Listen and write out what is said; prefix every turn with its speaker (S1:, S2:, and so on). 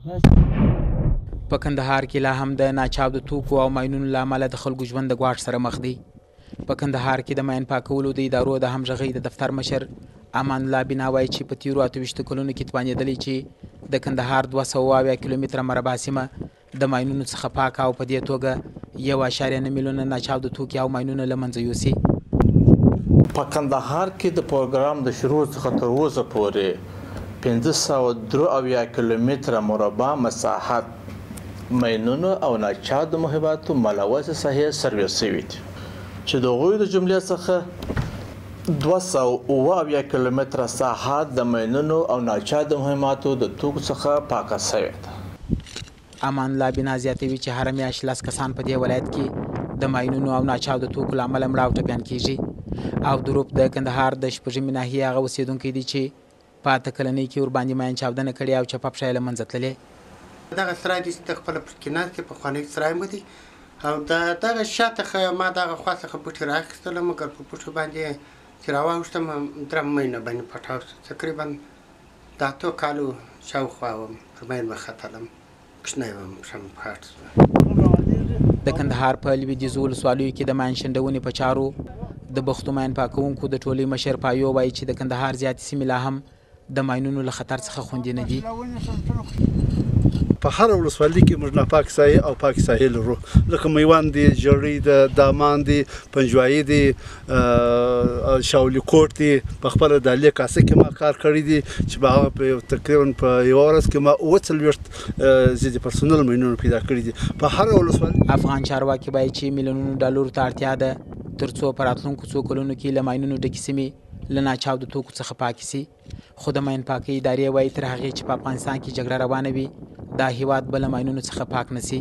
S1: په کندهار کې لا هم د ناچاودو توکو او ماینونو له امله د خلکو ژوند د ګواښ سره مخ دی. په کندهار کې د ماین پاکولو د ادارو د همغږۍ د دفتر مشر امان الله بنا وایي چې په تیرو 28 کلونو کې توانېدلی چې د کندهار 270 کیلومتره مربع سیمه د ماینونو څخه پاکه او په دې توګه 1.9 میلیونه ناچاوده توکي او ماینونه له منځه یوسي.
S2: په کندهار کې د پروګرام د شروع څخه تر اوسه پورې 573 کیلومتره مربع مساحت ماینونو او ناچاودو مهماتو ملوثې ساحې سروې شوې دي، چې د هغوی د جملې څخه 277 کیلومتره ساحه د ماینونو او ناچاودو مهماتو د توکو څخه پاکه شوې ده.
S1: امان الله بنا زیاتوي چې هره میاشت 10 کسان په دې ولایت کې د ماینونو او ناچاودو توکو له امله مړه او ټپیان کیږي. او دروپ د کندهار د 6مې ناحیې هغه اوسېدونکی دی چې په 8 کلنۍ کې ورباندې ماین چاودنه کړې او چپه پښه یې له منځه تللې.
S3: دغه سرای دی چې ته خپله پکې ناست یې، پخوانی سرای مو دی، او دغه شاته ما دغه خوا څخه بوټي رااخیستله، مګر په بوټو باندې چې راواوښتم درم ماینه باندې پټاو شو. تقریبا د 8 کالو شاوخوا وم، پر ماین وختلم، کوچنی وم، پښه مې پاټ شوه.
S1: د کندهار په لویدیځو ولسوالیو کې د ماین شنډونې په چارو د بختو ماین پاکوونکو د ټولۍ مشر پایو وایي چې د کندهار زیاتې سیمې لا هم د ماینونو له خطر څخه خوندي نه دي.
S4: په هره ولسوالۍ کې موږ ناپاکې ساحې او پاکې ساحې لرو، لکه میوند دی، ژړۍ ده، دامان دی، پنجوایي دی، شاولي کوټ دی. په خپله د علي کاسه کې ما کار کړی دی چې په هغه تقریبا په یوه ورځ کې ما 47 ضد پرسونل ماینونه پیدا کړي دي په هره ولسوالۍ.
S1: افغان چارواکي وایي چې میلیونونو ډالرو ته اړتیا ده ترڅو په راتلونکو څو کلونو کې له ماینونو ډکې سیمې له ناچاودو توکو څخه پاکې سي. خو د ماین پاکۍ ادارې وایي تر هغې چې په افغانستان کې جګړه روانه وي دا هیواد به له ماینونو څخه پاک نه سي.